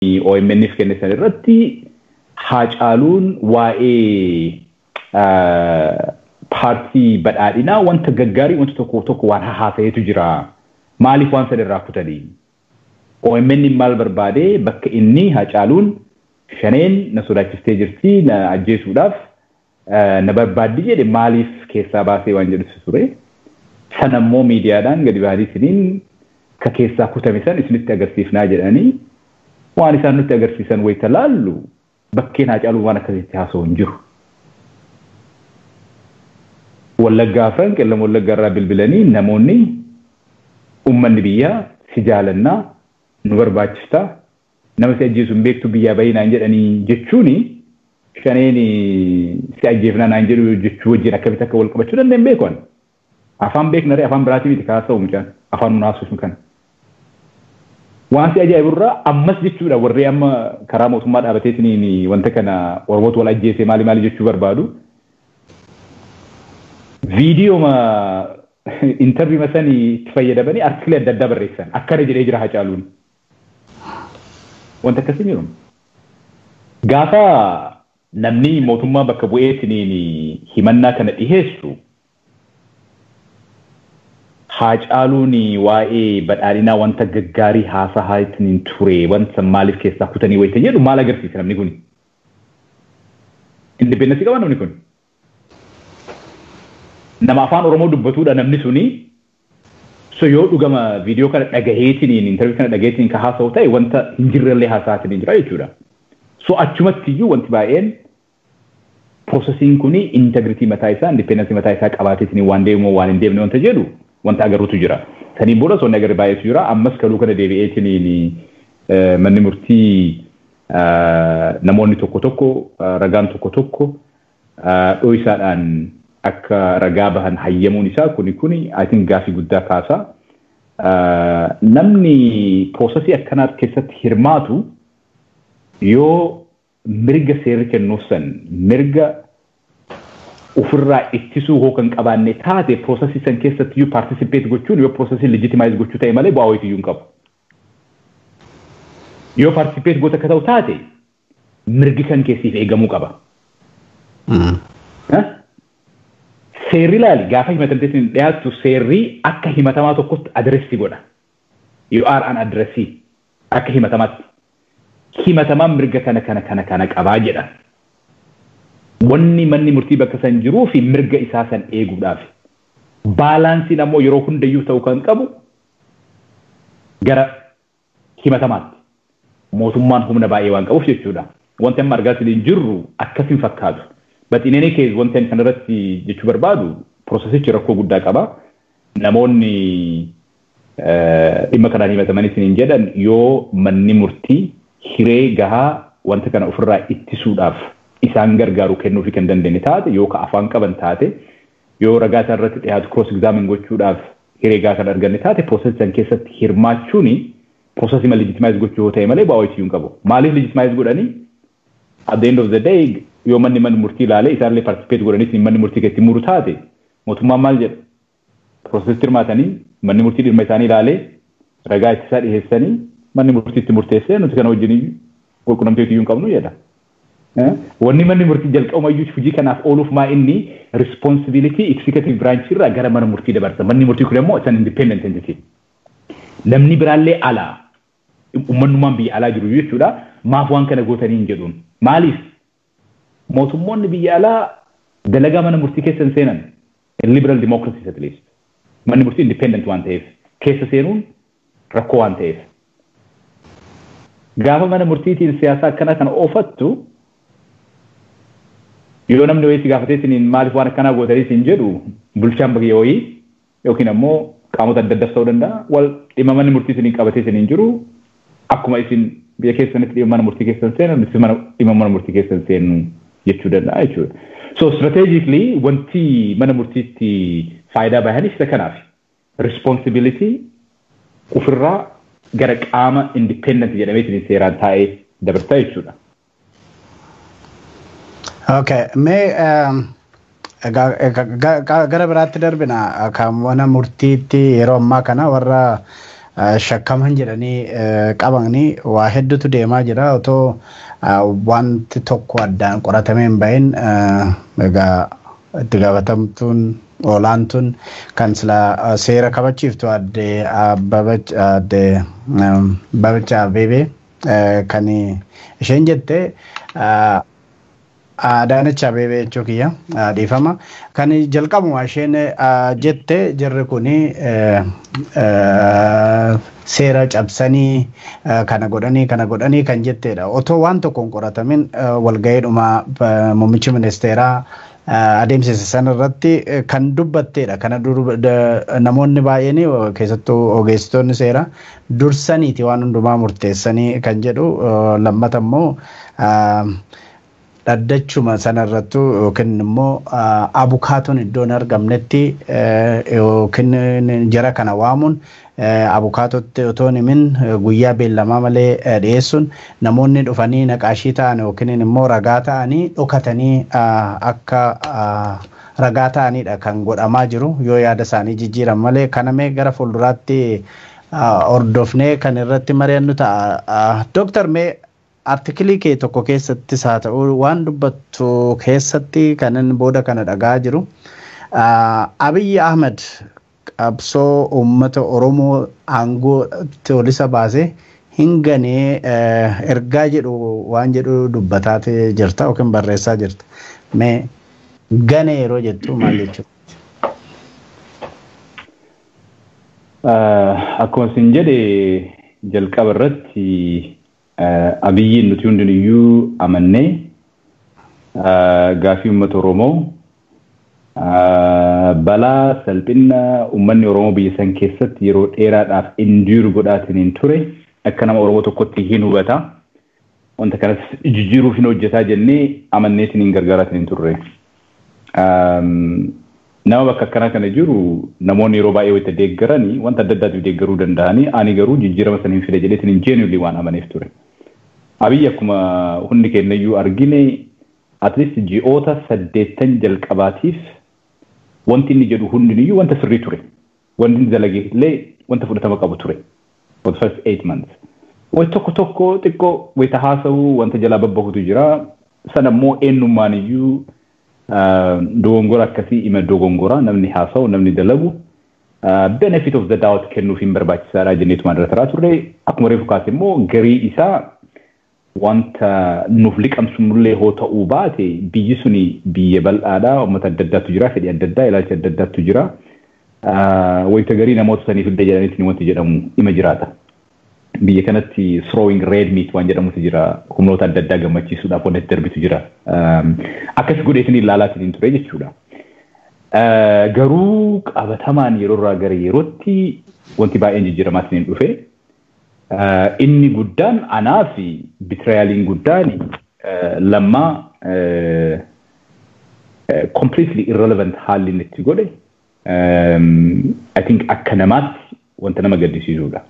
OMN'if kenne san irratti Haacaaluun waa'ee paartii badhaadhinaa wanta gaggaarii, wanta tokko tokko waan haasayeetu jira. Maaliif waan sana irraa kutanii? OMN maal barbaade? Bakka inni Haacaaluun shaneen na sodaachistee jirti, na ajjeesuudhaaf na barbaaddi jedhe maaliif keessaa baasee waan jedhutu ture. Sana immoo miidiyaadhaan gadi bahanii isiniin ka keessaa kutame san isinitti agarsiifnaa jedhanii waan isaan nutti agarsiisan wayita laallu, bakkeen Haacaaluun waan akkasitti haasa'u hin jiru. Wallaggaa afran Qellam Wallaggaa irraa bilbilanii namoonni, uummanni biyyaa si jaalannaa, nu barbaachistaa, nama si ajjeesu hin beektu, biyyaa bahii naan jedhanii jechuuni shaneen si ajjeefnaa naan jedhu jechuu wajjin akkamitti akka wal qabachuu danda'an beeku. Afaan beeknaree, afaan biraatii miti kaasa'u mucaan afaan nun haasofnu kana. Waan si ajaa'iburraa ammas jechuudha, warri amma karaa mootummaa dhaabateetiin wanta kana Oromootu wal ajjeese maali maali jechuu barbaadu. Viidiyooma interview sanii itti fayyadamanii article adda addaa barreessan, akkana jedhee jira Hacaaluun. Wanta akkasii jiru. Gaafa namni mootummaa bakka bu'eetiniin himannaa kana dhiheessu, Haacaaluun waa'ee badhaadhinaa wanta gaggaarii haasahaa ittiin ture, wanta maaliif keessaa kutanii wayita jedhu maal agarsiisa namni kun? Independence qaba namni kun? Nama afaan Oromoo dubbatuudha namni suni. So yoo dhugama viidiyoo kana dhagaheetiin, interview kana dhagaheetiin ka haasa'u ta'e, wanta hin jirrellee haasa'aatiin jira jechuudha. So achumatti iyyuu wanti baay'een processiin kuni integrity mataa isaa, independence mataa isaa qabaateetiin waan deemu waan hin deemne wanta jedhu wanta agarruutu jira. Saniin booda sonni agarre baay'eetu jira. Ammas kaluu kana deebi'eetiin manni murtii namoonni tokko tokko ragaan tokko tokko dho'isaadhaan akka ragaa bahan hayyamuun isaa kuni I think gaafii guddaa kaasa. Namni processii akkanaa keessatti hirmaatu yoo mirga seerri kennuuf san, mirga ofirraa ittisuu hoo kan qabaanne taate, processii san keessatti iyyuu participate gochuun yoo processii legitimize gochuu ta'e malee bu'aa wayiitu iyyuu hin qabu. Yoo participate goota akka ta'u taate, mirgi kan keessiif eegamuu qaba. Seerri ilaali, gaafa himatamtee isin dhiyaattu seerri akka himatamaa tokkotti address godha. You are an addressee akka himatamaatti. Himatamaan mirga kana kana kana kana qabaa jedha. Wanni manni murtii bakka san jiruu fi mirga isaa san eeguudhaaf. Balanceiin ammoo yeroo hundayyuu ta'uu kan qabu gara himatamaatti. Mootummaan humna baay'ee waan qabuuf jechuudha. Wanti amma argaa hin jirru akkas hin fakkaatu. But in any case, wanti ani kanarratti jechuu barbaadu, processichi rakkoo guddaa qaba. Namoonni dhimma kanaan himatamanii isiniin jedhan, yoo manni murtii hiree gahaa wanta kana ofirraa ittisuudhaaf isaan gargaaru kennuufi kan dandeenye taate, yoo ka afaan qaban taate, yoo ragaa isaan irratti dhiyaatu cross examine gochuudhaaf hiree gahaa kan arganne taate, processii san keessatti hirmaachuuni processii ma legitimize gochuu yoo ta'e malee bu'aa wayiituu hin qabu. Maaliif legitimize godhanii? At the end of the day, yoo manni mana murtii ilaalee isaallee participate godhanii manni murtii keessatti muru taate, mootummaan maal jedha? Processitti hirmaatanii, manni murtii dhimma isaanii ilaalee, ragaa ittisaa dhiyeessanii, manni murtii itti murteessee, nuti kana wajjin walqunnamtii iyyuu hin qabnu jedha. Wanni manni murtii jalqabumayyuu hojii kanaaf ooluuf maa inni responsibility executive branch irraa gara mana murtii dabarsa. Manni murtii kun immoo it's an independent entity. Namni biraallee alaa, uummannumaan biyya alaa jiru jechuudha. Maaf waan kana gootanii hin jedhuun. Maaliif? Mootummoonni biyya alaa dalagaa mana murtii keessa hin seenan. In liberal democracies at least. Manni murtii independent waan ta'eef keessa seenuun rakkoo waan ta'eef. Gaafa mana murtiitiin siyaasa akkanaa kana oofattu, yoo namni wayii si gaafatee isiniin maaliif waan akkanaa gootanii isin jedhu, bulchaan biyya wayii yookiin ammoo qaamota adda addaas ta'uu danda'a. Wal dhimma manni murtii isiniin qabatee isiniin jiru, akkuma isin biyya keessanitti dhimma mana murtii keessan seenan, nuti dhimma mana murtii keessan seennu jechuu danda'a jechuudha. So strategically wanti mana murtiitti faayidaa bahanis isa kanaaf. Responsibility ofirraa gara qaama independent jedhamee seeraan taa'ee dabarsaa jechuudha. Okay, mee gara biraatti darbina. Kan mana murtiitti yeroo ammaa kana warra Shakkaman jedhanii qabanii waa hedduutu deemaa jira. Otoo wanti tokko addaan qoratamee hin bahin, egaa itti gaafatamtuun olaantuun kan sila seera kabachiiftu adde Ababacha Abeebee kan isheen jette, Adaanech Abeebee jechuu kiyya, dhiifama. Kan jalqabuma isheen jette, jarri kuni seera cabsanii kana godhanii kana godhanii kan jetteedha. Otoo waan tokko hin qoratamin walga'iidhuma muummichi ministeeraa adeemsise sana irratti kan dubbatteedha. Kana namoonni baay'een, keessattuu ogeessitoonni seeraa, dursaniiti waan hundumaa murteessanii kan jedhu. Lammata immoo dhaddachuma sanarrattu yookiin immoo abukaatoon iddoo hin argamnetti yookiin jara kana waamuun, abukaatotti otoo hin himin guyyaa beellamaa malee dhiyeessuun, namoonni dhufanii naqaashii ta'an yookiin immoo ragaa ta'anii dhokatanii akka ragaa ta'anidha kan godhamaa jiru yoo yaada isaanii jijjiiran malee. Kanamee gara fuulduraatti hordofnee kan irratti mari'annu ta'a. Dooktar, mee artikilii kee tokko keessattis haa ta'u waan dubbattu keessatti kanan booda kana dhagaa jiru, Abiyyi Ahmed qabsoo uummata Oromoo aangoo olisa baasee hin ganee ergaa jedhu waan jedhu dubbataa jirta yookiin barreessaa jirta. Mee gane yeroo jettu maal jechuudha? Akkuma isin jedhe, jalqaba irratti Abiyyiin nuti hundinuyyuu amannee gaafii uummata Oromoo, balaa salphina uummanni Oromoo biyya san keessatti yeroo dheeraadhaaf endure godhaatiin ture akka nama Oromoo tokkotti hin hubata. Wanta kanas jijjiiruuf hin hojjetaa jennee amanneetiin hin gargaaraatiin turre. Nama bakka akkanaa kana jiru namoonni yeroo baay'ee wayita deeggaranii wanta adda addaatiif deeggaruu danda'anii, ani garuu jijjiirama sana hin fide jedheetiin hin genuinely waan amaneef ture. Abiyyi akkuma hundi kennayyuu argine, at least ji'oota 8 jalqabaatiif wanti inni jedhu hundiniyyuu wanta sirrii ture. Wanti inni dalage illee wanta fudhatama qabu ture. For the first 8 months. Wanti tokko tokko xiqqoo wayita haasa'u wanta jalaa babbahutu jira. Sana immoo eenyummaan iyyuu dogongora akkasii ima dogongora, namni haasa'u, namni dalagu, benefit of the doubt kennuuf hin barbaachisaadha jenneetumaan irra taraa turre. Akkuma reefu kaase immoo, garii isaa wanta nuuf liqamsumullee hoo ta'uu baate, biyyi suni biyya bal'aadha, uummata adda addaatu jira, fedhii adda addaa, ilaalcha adda addaatu jira. Wayita garii namoota saniif illee jedhaniitiin wanti jedhamu ima jiraata. Biyya kanatti throwing red meat waan jedhamutu jira, humnoota adda addaa gammachiisuudhaaf wanti darbitu jira. Akkas godheetiin ilaalaatiin ture jechuudha. Garuu qabatamaan yeroo irraa gara yerootti wanti baay'een jijjiiramaatiin dhufe. Inni guddaan anaa fi betrayaliin guddaan Lammaa completely irrelevant haalli inni itti godhe, I think akka namaatti wanta nama gaddisiisudha.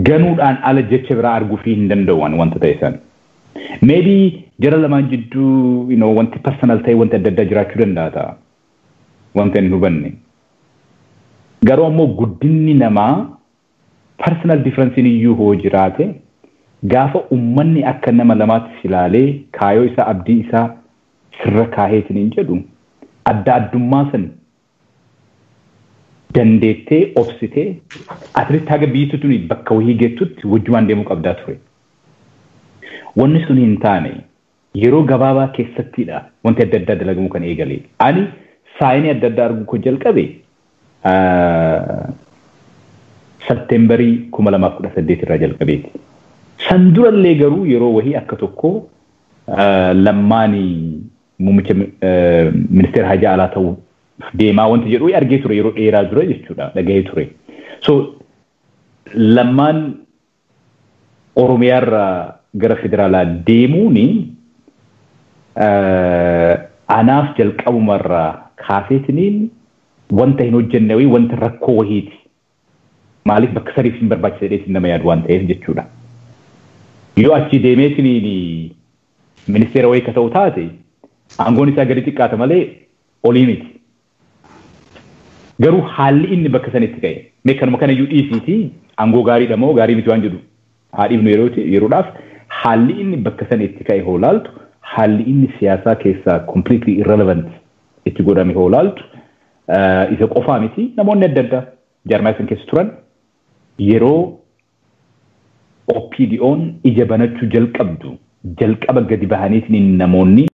Ganuudhaan ala jecha biraa arguu hin danda'u wanta ta'e sana. Maybe jara lamaan jidduu wanti personal ta'e, wanti adda addaa jiraachuu danda'a ta'a. Wanta hin hubanne. Garuu ammoo guddinni namaa, personal differencein iyyuu hoo jiraate, gaafa ummanni akka nama lamaatti ilaalee kaayoo isaa, abdii isaa sirra kaaheetiin hin jedhu, adda addummaa san dandeettee obsitee at least haga biyyi tuni bakka wahii geettutti wajjumaan deemuu qabdaa ture. Wanni sun hin taane. Yeroo gabaabaa keessattidha wanti adda addaa dalagamuu kan eegale. Ani signii adda addaa arguu kan jalqabe Septembarii 2018 irraa jalqabeeti. San durallee garuu yeroo wahii akka tokko Lammaanii muummicha ministeera hajaa alaa ta'uu deemaa wanti jedhu argee ture, yeroo dheeraa dura jechuudha, dhagahee ture. So Lammaan Oromiyaarraa gara federaalaa deemuuni anaaf jalqabumarraa kaaseetiniin wanta hin hojjenne wayii, wanta rakkoo wahiiti. Maaliif bakka sadiif hin barbaachisa jedheetiin nama yaadu waan ta'eef jechuudha. Yoo achi deemeetiniin ministeera wayii ka ta'u taate, aangoon isaa gadi xiqqaata malee olii miti. Garuu haalli inni bakka sanitti ka'e, mee kanuma kanayyuu dhiisiitii, aangoo gaariidha moo gaarii miti waan jedhu haa dhiifnu yeroodhaaf, haalli inni bakka sanitti ka'e hoo laaltu, haalli inni siyaasaa keessaa completely irrelevant itti godhame hoo laaltu, isa qofaa miti, namoonni adda addaa jaarmaa san keessa turan yeroo OPDO'n ija banachuu jalqabdu jalqaba gadi bahaniitiin namoonni